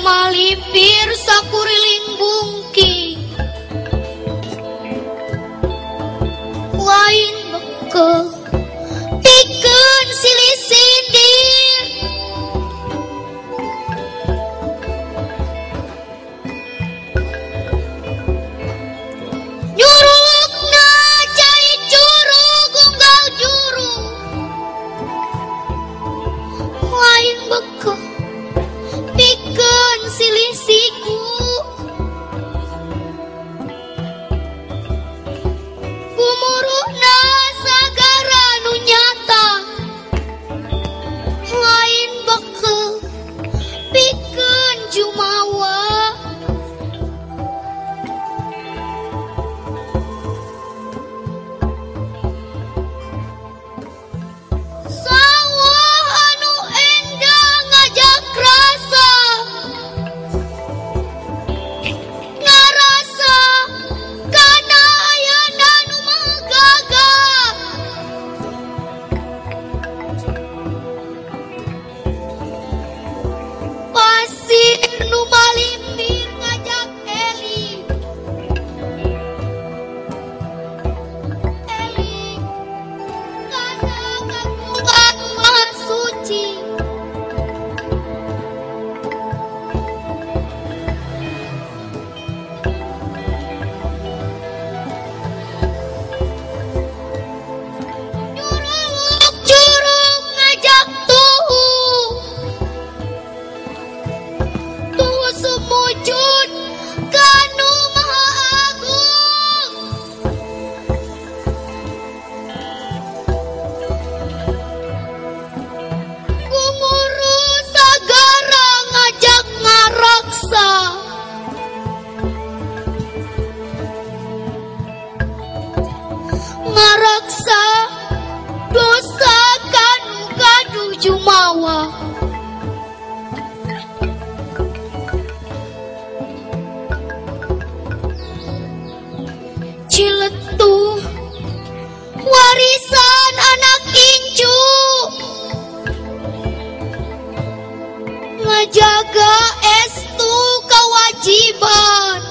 Malipir sakuriling bungking lain bekel pikeun silih sindir nyurukna cai curug unggal juru lain bekel pikeun silih siku gumuruhna sagara nu nyata lain bekel pikeun jumawa sawah anu endah ngajak rasa ngarasa kana ayana nu magaga pasir nu malimpir ngajak eling eling kana kagungan maha suci Nyuruluk curug ngajak tuhu tuhu sumujud kanu maha agung gumuruh sagara ngajak ngaraksa ngaraksa dosa kanu kadu jumawa Ciletuh warisan anak incu ngajaga estu kewajiban.